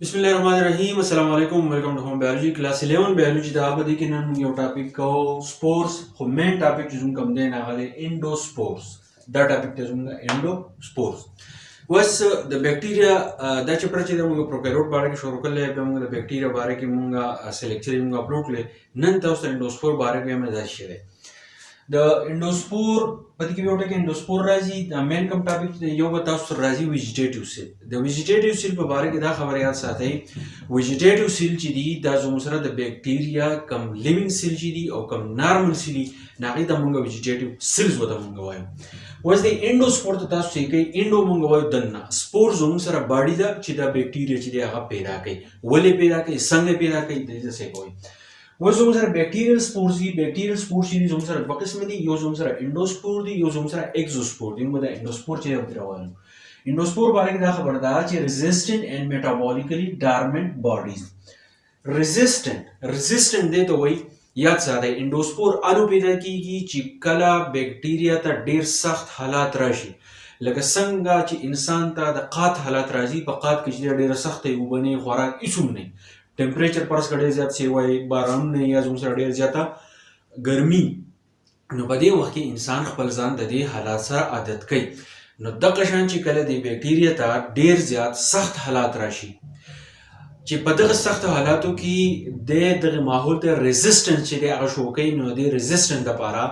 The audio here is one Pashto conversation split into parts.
بسم الله الرحمن الرحیم. السلام علیکم، welcome to home biology class 11 biology. دا په دې کې نن موږ یو ټاپک کوو، سپورس. خو مین ټاپک چې زموږ کوم دی نه، هغه دی انډوسپورس. دا ټاپک ته زموږ انډوسپورس. اوس د بیکټیریا دا چپټر چې د موږ پروکاریوټ باره کې شروع کړل، بیا موږ د بیکټیریا باره کې موږ سلیکچر موږ اپلوډ کړل. نن تاسو ته انډوسپور باره کې هم دا شی دی. د انډوسپور په دې کې یو ټکی انډوسپور راځي. دا مین کوم ټاپک دی، یو به تاسو سره راځي ویجیټیټیو سیل. د ویجیټیټیو سیل په باره کې دا خبره یاد ساتئ، ویجیټیټیو سیل چې دی، دا زموږ سره د بیکټیریا کم لیوینګ سیل چې دی او کم نارمل سیل دی، نو هغې ته مونږ ویجیټیټیو سیلز ورته مونږ وایو. اوس د انډوسپور ته تاسو څه کوي؟ انډو مونږ وایو دننه، سپور زموږ سره باډي ده چې دا بیکټیریا چې دی هغه پیدا کوي. ولې پیدا کوي؟ څنګه پیدا کوي؟ د دې څه کوي؟ اوس زموږ سره بیکټیریل سپورز دي. بیکټیریل سپورز چې دي، زموږ سره دوه قسمه دي. یو زموږ سره انډوسپور دي، یو زموږ سره اکزوسپور دي. موږ دا انډوسپور چې دی راوایو، انډوسپور باره کې دا خبره ده چې resistant and metabolically dormant bodies. Resistant دی ته وایي. یاد ساتئ، انډوسپور الو پیدا کیږي چې کله بیکټیریا ته ډیر سخت حالات راشي، لکه څنګه چې انسان ته د قحط حالات راځي. په قحط کې چې ډیره سخته اوبه نه، خوراک هیڅ هم نه، ټمپریچر پرس که ډېر زیات سی وای، بارانونه یا زموږ سره ډېر زیاته ګرمي، نو په دې وخت کې انسان خپل ځان د دې حالات سره عادت کوي. نو دغه شان چې کله د بیکټیریا ته ډېر زیات سخت حالات راشي، چې په دغه سخت حالاتو کې د دغه ماحول ته resistance چې دی هغه شو کوي، نو د resistance لپاره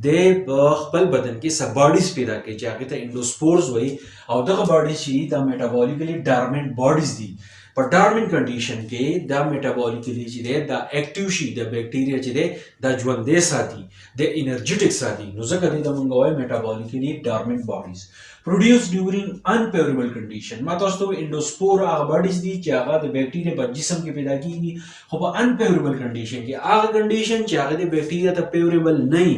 د په خپل بدن کې څه باډیز پیدا کوي چې هغه ته انډوسپورز وایي. او دغه باډیز چې دا metabolically dormant bodies دي. په ډارمنټ کنډیشن کې دا میټابولیکلی چې دی دا اکټیو شي، د بیکټیریا چې دی دا ژوندی ساتي، د انرژیټک ساتي. نو ځکه دې ته مونږ وایو metabolically dormant bodies produce during unfavourable condition. ما تاسو ته انډوسپور هغه باډیز دي چې هغه د بیکټیریا په جسم کې پیدا کیږي، خو په انفیوریبل کنډیشن کې، هغه کنډیشن چې هغه د بیکټیریا ته فیوریبل نه وي،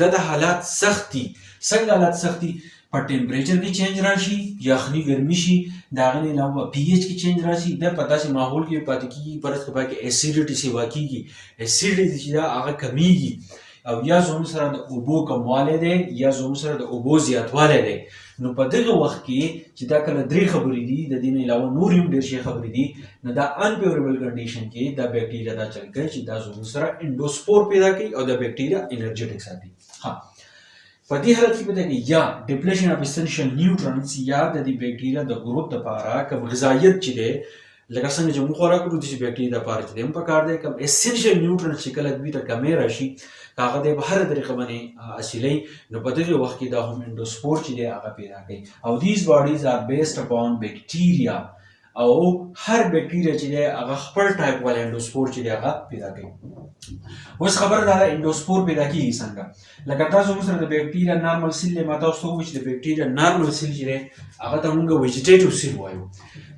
د حالات سخت دي. څنګه حالات سخت دي؟ په ټمپریچر کې چینج راشي، یخني ګرمي شي، د هغې نه علاوه پی ایچ کې چینج راشي. د په داسې ماحول کې پاتې کیږي، فرض که پکې اسیډیټي سیوا کیږي، اسیډیټي چې ده هغه کمیږي، او یا زموږ سره د اوبو کموالی دی یا زموږ سره د اوبو زیاتوالی دی. نو په دغه وخت کې چې دا کله درې خبرې دي، د دې نه علاوه نور هم ډېر شي خبرې دي، نو دا انفیوریبل کنډیشن کې دا بیکټیریا دا چل کوي چې دا زموږ سره انډوسپور پیدا کوي او دا بیکټیریا انرژیټک ساتي. ها، په دې حالت کې پیدا کوي یا depletion of essential nutrients، یا د دې بیکټیریا د ګروث لپاره کوم غذایت چې دی، لکه څنګه چې موږ خوراک کوو، د دې بیکټیریا لپاره چې دی هم پکار دی، کوم اسنشل نیوټرنټس چې کله دوی ته کمی راشي، هغه دی په هره طریقه باندې حاصلوي. نو په دغه وخت کې دا هم انډوسپور چې دی هغه پیدا کوي. او these bodies are based upon bacteria، او هر بیکټیریا چې دی هغه خپل ټایپ والا انډوسپور چې دی هغه پیدا کوي. اوس خبره دا ده، انډوسپور پیدا کیږي څنګه؟ لکه تاسو موږ سره د بیکټیریا نارمل سیل دی. ما تاسو ته وویل چې د بیکټیریا نارمل سیل چې دی هغه ته موږ ویجیټیټیو سیل وایو.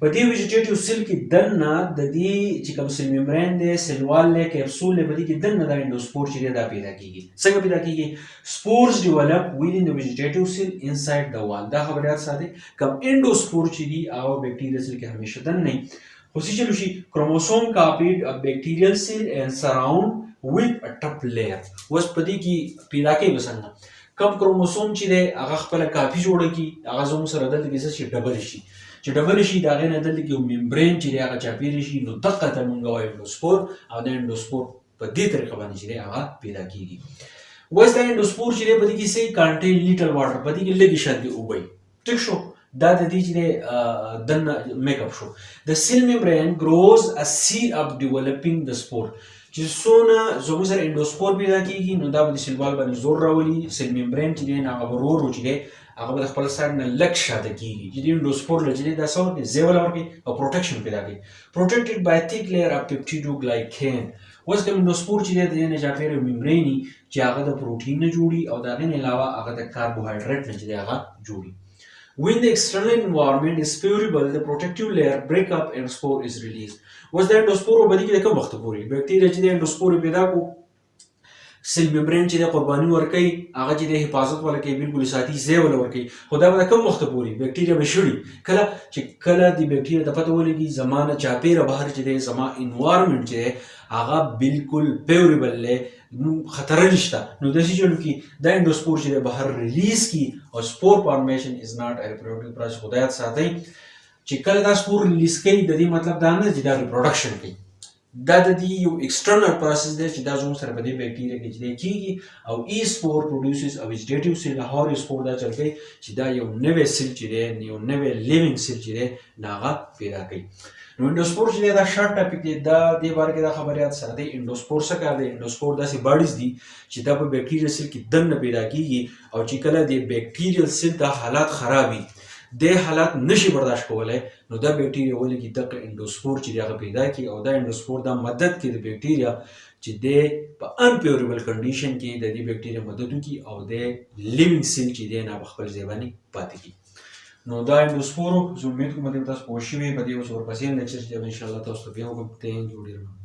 په دې ویجیټیټیو سیل کې دننه د دې چې کوم سیل ممبرین دی، سیل وال دی، کپسول دی، په دې کې دننه دا انډوسپور چې دی دا پیدا کیږي. څنګه پیدا کیږي؟ Spores develop within the vegetative cell inside the wall. دا خبره یاد ساتئ، کوم انډوسپور چې دی هغه بیکټیریا سیل کې همیشه دننه وي. خو څه چلو شي؟ Chromosome copied a bacterial cell and surround with a tough layer. اوس په دې کې پیدا کوي به څنګه؟ کم کروموسوم چې دی هغه خپله کاپي جوړه کړي، هغه زموږ سره دلته کې څه شي ډبل شي. چې ډبل شي، د هغې نه دلته کې یو ممبرین چې دی هغه چاپېره شي، نو دقه ته مونږ وایو انډوسپور. او د انډوسپور په دې طریقه باندې چې دی هغه پیدا کیږي. اوس دا انډوسپور چې دی په دې کې څه contain little water، په دې کې لږې شانتې اوبه وي. ټیک شو؟ دا د دې چې دی دننه میک اپ شو. The cell membrane grows a seal up developing the spore. چې څونه زموږ سره انډوسپور پیدا کیږي، نو دا به د سیل وال باندې زور راولي. سیل ممبرین چې دی نو هغه به ورو ورو چې دی هغه به د خپل سایډ نه لږ شاته کیږي، چې د انډوسپور له چې دی دا څه ورکړي؟ ځای وله ورکړي او پروټیکشن پیدا کوي. Protected by thick layer of peptidoglycan. اوس کوم انډوسپور چې دی د دې نه چاپېره ممبرین چې هغه د پروټین نه جوړي او د هغې نه علاوه هغه د کاربوهایډریټ نه چې دی هغه جوړي. When the external environment is favorable, the protective layer break up and spore is released. اوس د انډوسپور په دې کې د کوم وخت پورې بیکټیریا چې د انډوسپور پیدا کو، سیل ممبرین چې د قرباني ورکوي، هغه چې د حفاظت ولا کوي، بالکل ساتي، ځای ولا ورکوي، خو دا به د کوم وخت پورې؟ بیکټیریا به شړي کله چې کله د بیکټیریا ته پته ولګي زما نه چاپېره بهر چې دی، زما انوایرنمنټ چې دی هغه بالکل فیوریبل دی، خطر نشته، نو داسې چلو کې دا انډوسپور چې دی بهر ریلیز کی. او spore formation is not a reproductive process. خدای یاد ساتئ. چې کله دا سپور ریلیز کوي، د دې مطلب دا نه چې دا ریپروډکشن کوي. دا د دې یو ایکسټرنل پروسس دی چې دا زموږ سره په دې بیکټیریا کې چې دی کیږي. او ای سپور پروډوسز او ویجیټیو سیل. هر سپور دا چل کوي چې دا یو نوی سیل چې دی، یو نوی لیوینګ سیل چې دی، هغه پیدا کوي. نو انډوسپور چې دی، دا شارټ ټاپک دی. دا دې باره کې دا خبرې یاد ساتئ. انډوسپور څه کار دی؟ انډوسپور داسې باډیز دي چې دا په بیکټیریل سیل کې دننه پیدا کیږي، او چې کله د بیکټیریل سیل ته حالات خراب وي، د حالات نشي برداشت کولای، نو دا بیکټیریا ولې کې دغه انډوسپور چې هغه پیدا کی، او دا انډوسپور دا مدد کوي د بیکټیریا چې د په انفیوریبل کنډیشن کې د دې بیکټیریا مدد وکړي او د لیوینګ سیل چې دی نه په خپل ځای باندې پاتې کړي. نو دا انډوسپورو. زه امید کوم چې تاسو پوه شوي په دې. اوس ورپسې لیکچر چې ان شاء الله تاسو ته بیا وکړم. Thank you، ډیر مننه.